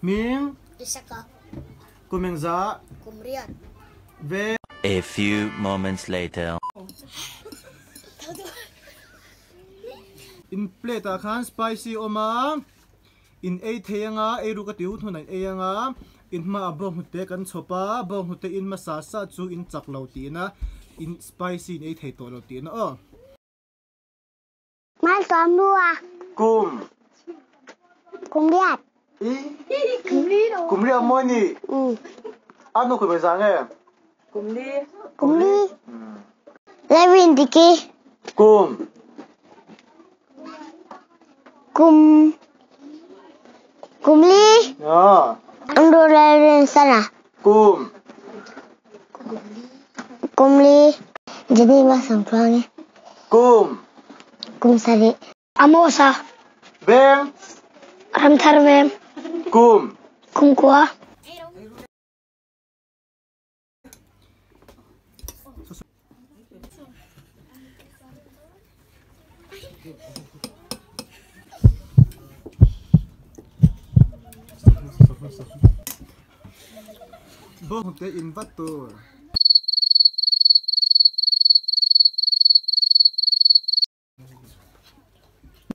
Hming. Isaka. Kum engzah? Kum riat. Ve. A few moments later. In plate ah khan spicy awm a, in ei thei anga, ei ruk a ti hun hunah in ei anga, in hmaah bawnghnute kan chhawp a, bawnghnute in hmasa sa chu in chak lo tihna, in spicy in ei thei tawh lo tihna aw. Malsawmlua. Kum. Kum riat. I. Kum riat mawi ni. A nu kum engzah nge? Kum li. Kum li. Levin diki. Kum. Kum. Kum li. Ah. Andrew Levin sana. Kum. Kum li. Jenny Malsawmtluangi. Kum. Kum sarih. Amosa. Veng. Ramthar veng. Kum. Kum kua. Bawnghnute in vat tur.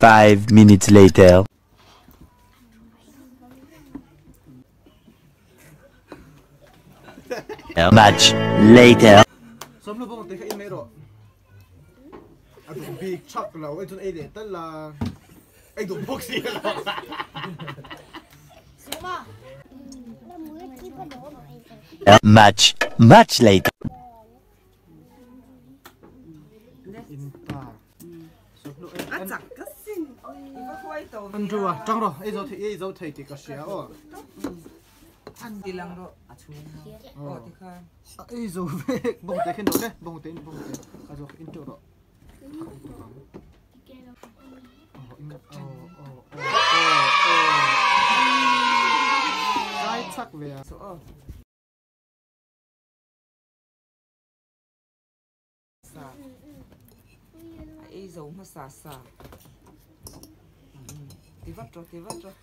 5 minutes later. Much later. Sawmlu bawnghnute kha in mai rawh. A duh bik chak lo ei chuan ei leh tal la. Ei duh bawk si lo. Much, much later. Andrew a tang rawh ei zo thei ei zo thei tih ka hria aw. Ei zo vek bawngte khin rawh le bawngte in bawngte a zo in teuh rawh. Kai chak ve a. Sa. A ei zo hmasa sa. Ti vat rawh, ti vat rawh.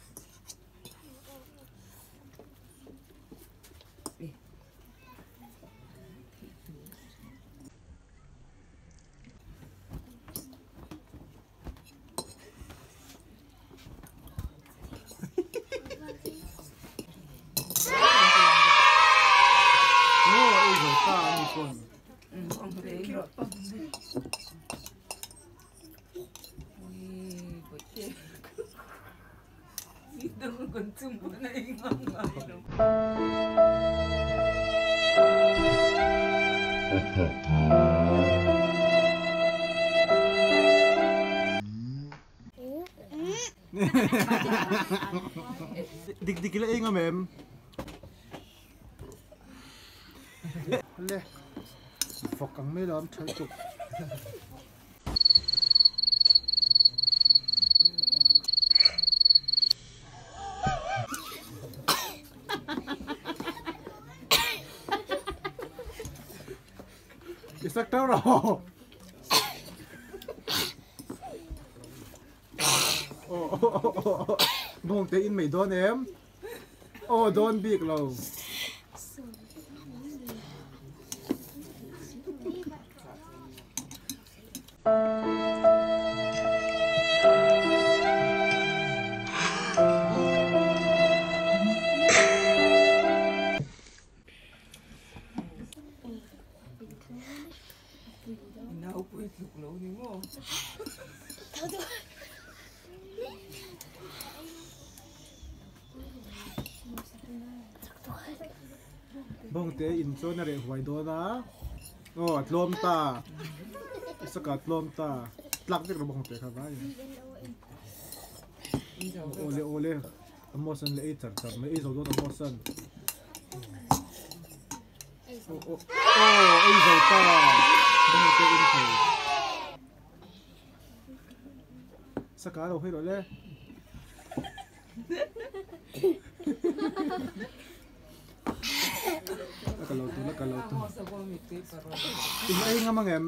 Dik dik ila ei ngam em? Le vawk ang mai lo am tha lutuk. I sak tau rawh. Bawngte in mei dawn em? Aw dawn bik lo. Bawngte in chuan a reh huai dawn a, aw a tlawm ta, i saka a tlawm ta, tlak vek rawh bawngte kha vai. Awle awle, Amos an la ei char char mai, ei zo dawn Amos an. Aw aw aw ei zo ta, bawngte in thei. Saka lo hawi rawh le. A ka lo tun a ka lo tun. In ei ngam ang em?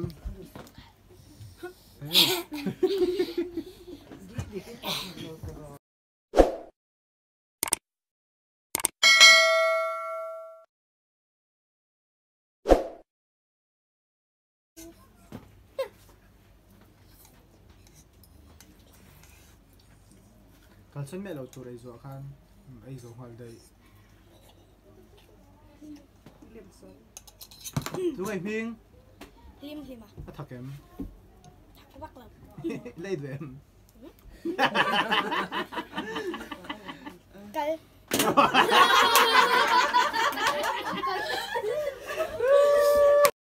Kalsawn miah lo tur ei zawh khan ei zo nghal daih. Chu ngai hming? Hlim hlim a. A thak em? Thak vak lo. Lei duh em? Kal.